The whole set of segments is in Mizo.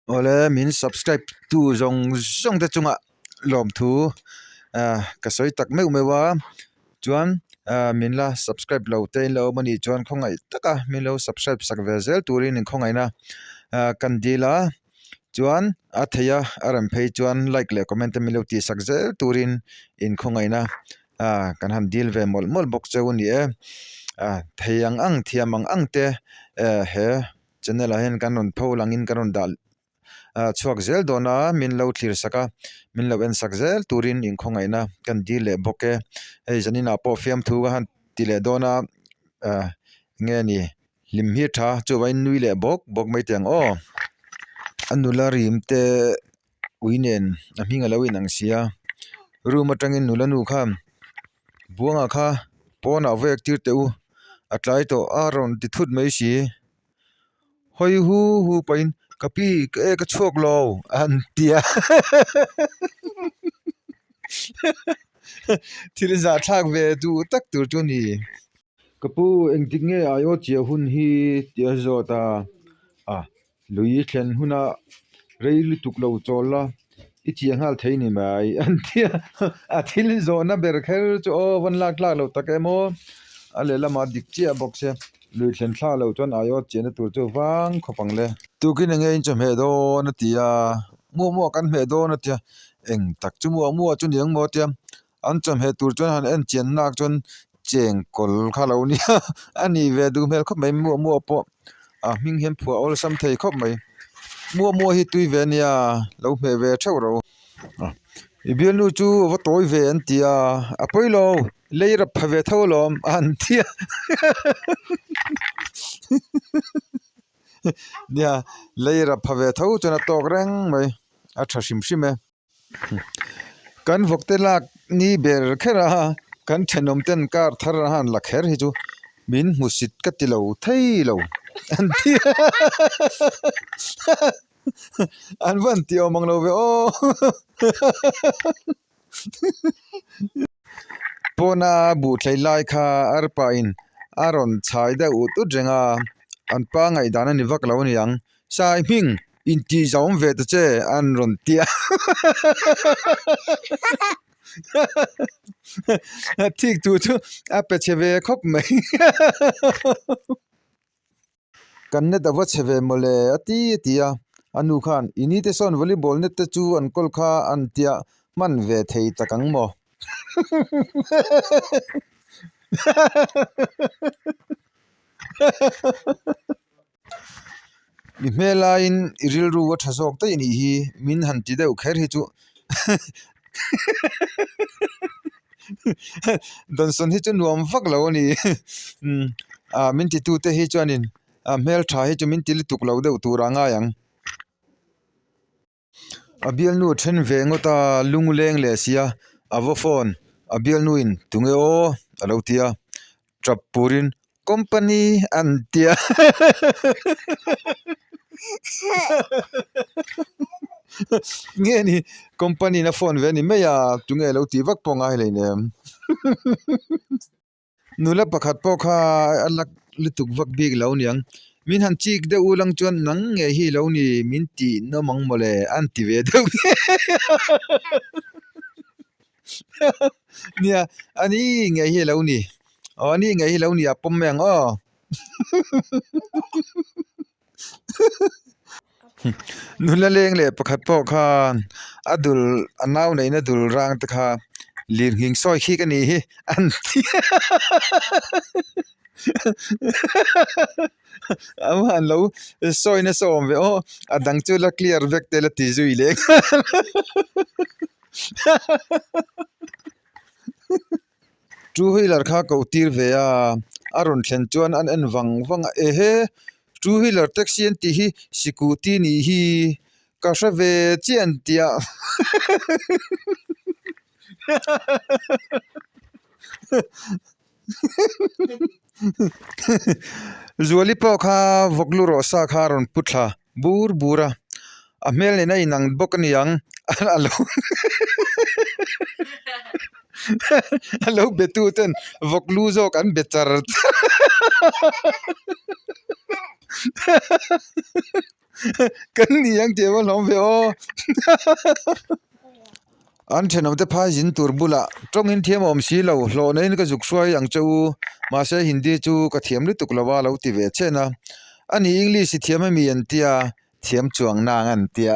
Awle min subscribe tu zawng zawng te chungah lawmthu ah ka sawi tak meuh meuh a chuan ah min la subscribe lo te in lo awm anih chuan khawngaih taka min lo subscribe sak ve zel turin inkhawngaihna ah kan dil a chuan a thei a a rem phei chuan like leh comment te min lo tih sak zel turin inkhawngaihna ah kan han dil ve mawlh mawlh bawk cheu a ni e ah thei ang ang thiam ang ang te eh he channel ah hian kan rawn pho langin kan rawn dah ah chhuak zel dawn a min lo thlir sak a min lo en sak zel turin inkhawngaihna kan dil leh bawk e hei zanin ah pawh fiamthu ka han ti leh dawn a ah enge ni hlim hi tha chuvangin nui leh bawk bawk mai teh ang aw a nula rim te ui nen a hming a lo inang sia room atangin nula nu khan buangah kha pawnah vawi tir teh u a tlai tawh a rawn ti thut mai si hawi hu hu pahin ka pi ka e ka chhuak lo an ti a thil zahthlak ve duh tak tur chu a ni. Ka pu engtik nge aiawh chiah hun hi tih a zawt a a lui thlen huna rei lutuk lo chawl la i chiah nghal thei ni mai an ti a a thil zawhna ber kher chu aw van lak tlak loh tak em aw a lehlamah dik chiah bawk se lui thlen thla loh chuan aiawh chiahna tur chu vang khawp ang le. Tukin enge in chawhmeh dawn a ti a muah muah kan hmeh dawn a ti a eng tak chu muah muah chu ni ang maw a ti a. An chawhmeh tur chuan han en chian nak chuan cheng kawl kha lo nia a nih ve duh hmel khawp mai muah muah pawh a hming hian phuah awlsam thei khawp mai muah muah hi tui ve ania lo hmeh ve theuh ro i bialnu chu a va tawi ve an ti a a pawi lo lei rap pha ve tho alawm an ti a nia lei rap pha ve tho chuan a tawk reng mai a tha hrim hrim e. Kan vawk te lak ni ber kher a, kan thenawm ten car thar a han la kher hi chu min hmusit ka ti lo thei lo an ti a an van ti awm ang lo ve aw pawna buhthlei lai kha arpa in a rawn chhai deuh ut ut reng a an pa ngaihdan a ni vak lo a ni ang sai hming. Intih zawm ve ta che an rawn ti a thik tu chu a pe chhe ve khawp mai kan net a va chhe ve mawle a ti a ti a a nu khan i ni te sawn volleyball net te chu an kawl kha an tia hman ve thei tak ang maw. Mi hmel laiin i rilru a tha zawk daih anih hi min han ti deuh kher hi chu Dawnsawn hi chu nuam vak lo a ni ah min ti tute hi chuanin ah hmeltha hi chu min ti lutuk lo deuh tur a ngai ang. A bialnu a then ve ngawt a lung leng leh sia a va phone a bialnu in tunge aw a lo ti a tap purin company an ti a nge ni company in a phone ve a ni mai a tunge a lo tih vak pawh ngai hleinem. Nula pakhat pawh kha a lak lutuk vak bik lo niang. Min han chik deuh u lang chuan nang ngei hi lo ni min tih nawm ang mawle an ti ve deuh nge. Nia ani ngei hi lo ni. Aw ani ngei hi lo ni a pawm mai ang aw. Nula leng leh pakhat pawh khan a dul a nau neihna dul rang te kha lirnghing sawi khi ka nih hi an ti a a han lo sawi nasa awm ve aw a dang chu la clear vek te la ti zui leh nghal Two wheeler kha koh tir ve a, a rawn thlen chuan an en vang vang a, ehe two wheeler taxi an tih hi sikuti nih hi ka hre ve chiah an ti a Zuali pawh kha vawk lu rawh sa kha a rawn pu thla bur bur a, a hmel nen a inang bawk a niang a lo a lo be tu ten vawk lu zawk an be char char. Kan ni ang tih a va hlawm ve aw. An thenawmte phai zin tur bulah tawngin thiam a awm si lo, hlawh neiin ka zuk hruai ang che u, mahse Hindi chu ka thiam lutuk lo a lo ti ve chen a. Ani English i thiam ami an tia, thiam chuang nang an tia.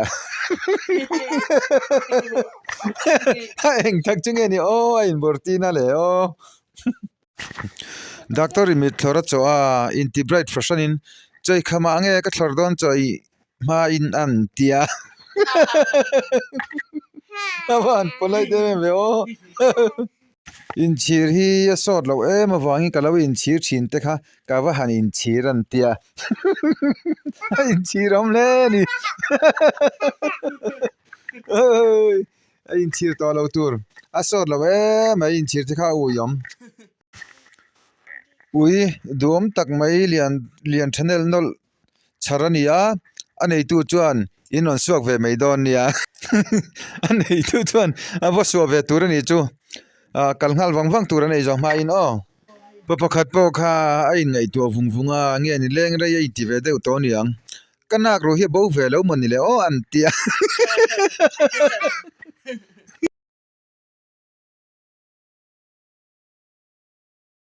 A eng tak chu nge ni aw, a inbawrtin a le aw. Doctor in mit thlawr a chawh a, inti bright fahranin chawi khamah nge ka thlawr dawn chawi hma in an ti a a va han polite em em ve aw inchhir hi a sawt loh em avangin ka lo inchhir thin te kha ka va han inchhir an ti a a inchhir awm hle a ni A inchhir tawh lo tur a sawt lo em mai inchhir te kha a ui awm. Ui duhawm tak mai lian lian tha nelh nawlh chhar a ni a, a neitu chuan in rawn suak ve mai dawn nia a neitu chuan a va suah ve tur a nih chu ah kal nghal vang vang tur a nei zawh hmain aw. Pa pakhat pawh kha a inngaihtuah vung vung a nge ni leng rei a inti ve deuh tawh a ni ang. Ka nak ru hi a bo ve lo maw ni le aw an ti a.